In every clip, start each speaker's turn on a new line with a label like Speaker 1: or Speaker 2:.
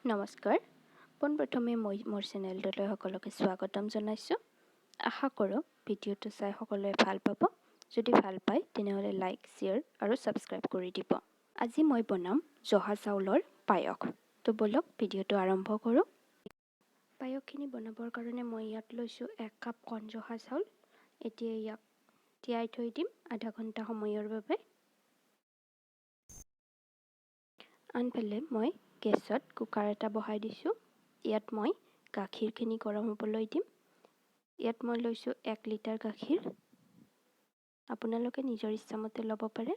Speaker 1: নমস্কাৰ, পোনপ্ৰথমে মই মোৰ চেনেলটোলৈ সকলোকে স্বাগতম জনাইছোঁ। আশা কৰোঁ ভিডিঅ'টো চাই সকলোৱে ভাল পাব। যদি ভাল পায়, তেনেহ'লে লাইক, শ্বেয়াৰ আৰু ছাবস্ক্ৰাইব কৰি দিব। আজি মই বনাম জহা চাউলৰ পায়স। তো ব'লক, ভিডিঅ'টো আৰম্ভ কৰোঁ। পায়সখিনি বনাবৰ কাৰণে মই ইয়াত লৈছোঁ 1 কাপ কণ জহা চাউল। এতিয়া ইয়াক তিয়াই থৈ দিম আধা ঘণ্টা সময়ৰ বাবে। আনফালে মই গেছত কুকাৰ এটা বহাই দিছোঁ। ইয়াত মই গাখীৰখিনি গৰম হ'বলৈ দিম। ইয়াত মই লৈছোঁ 1 লিটাৰ গাখীৰ। আপোনালোকে নিজৰ ইচ্ছামতে ল'ব পাৰে।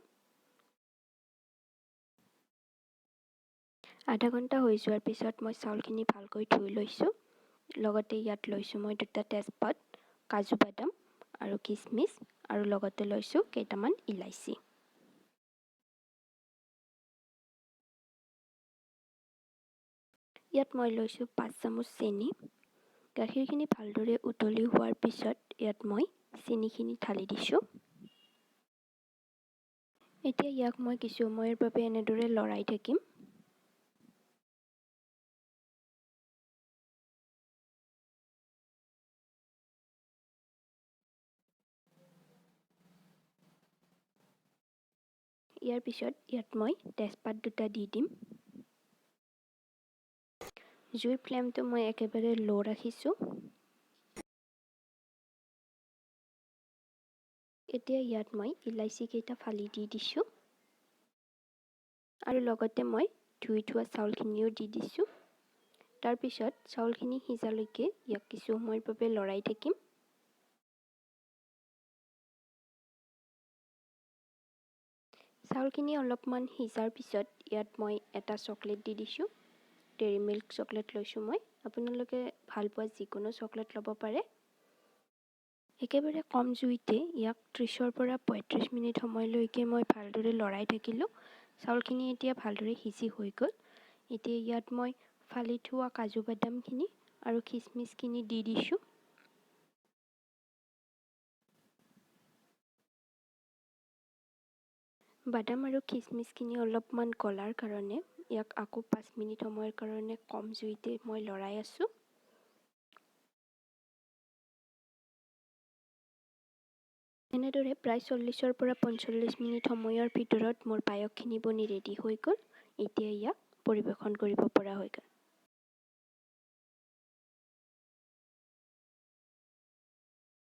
Speaker 1: আধা ঘণ্টা হৈ যোৱাৰ পিছত মই চাউলখিনি ভালকৈ ধুই লৈছোঁ। লগতে ইয়াত লৈছোঁ মই দুটা তেজপাত, কাজু বাদাম আৰু খিচমিচ আৰু লগতে লৈছোঁ কেইটামান ইলাচি। ইয়াত মই লৈছোঁ 5 চামুচ চেনি। গাখীৰখিনি ভালদৰে উতলি হোৱাৰ পিছত ইয়াত মই চেনিখিনি ঢালি দিছোঁ। এতিয়া ইয়াক মই কিছু সময়ৰ বাবে এনেদৰে লৰাই থাকিম। ইয়াৰ পিছত ইয়াত মই তেজপাত দুটা দি দিম। জুইৰ ফ্লেমটো মই একেবাৰে ল' ৰাখিছোঁ। এতিয়া ইয়াত মই ইলাচি কেইটা ফালি দি দিছোঁ আৰু লগতে মই ধুই থোৱা চাউলখিনিও দি দিছোঁ। তাৰপিছত চাউলখিনি সিজালৈকে ইয়াক কিছু সময়ৰ বাবে লৰাই থাকিম। চাউলখিনি অলপমান সিজাৰ পিছত ইয়াত মই এটা চকলেট দি দিছোঁ। ডেইৰী মিল্ক চকলেট লৈছোঁ মই। আপোনালোকে ভাল পোৱা যিকোনো চকলেট ল'ব পাৰে। একেবাৰে কম জুইতে ইয়াক 30ৰ পৰা 35 মিনিট সময়লৈকে মই ভালদৰে লৰাই থাকিলোঁ। চাউলখিনি এতিয়া ভালদৰে সিজি হৈ গ'ল। এতিয়া ইয়াত মই ফালি থোৱা কাজু বাদামখিনি আৰু খিচমিচখিনি দি দিছোঁ। বাদাম আৰু খিচমিচখিনি অলপমান গলাৰ কাৰণে ইয়াক আকৌ 5 মিনিট সময়ৰ কাৰণে কম জুইতে মই লৰাই আছোঁ। এনেদৰে প্ৰায় 40ৰ পৰা 45 মিনিট সময়ৰ ভিতৰত মোৰ পায়সখিনি বনি ৰেডি হৈ গ'ল। এতিয়া ইয়াক পৰিৱেশন কৰিব পৰা হৈ গ'ল।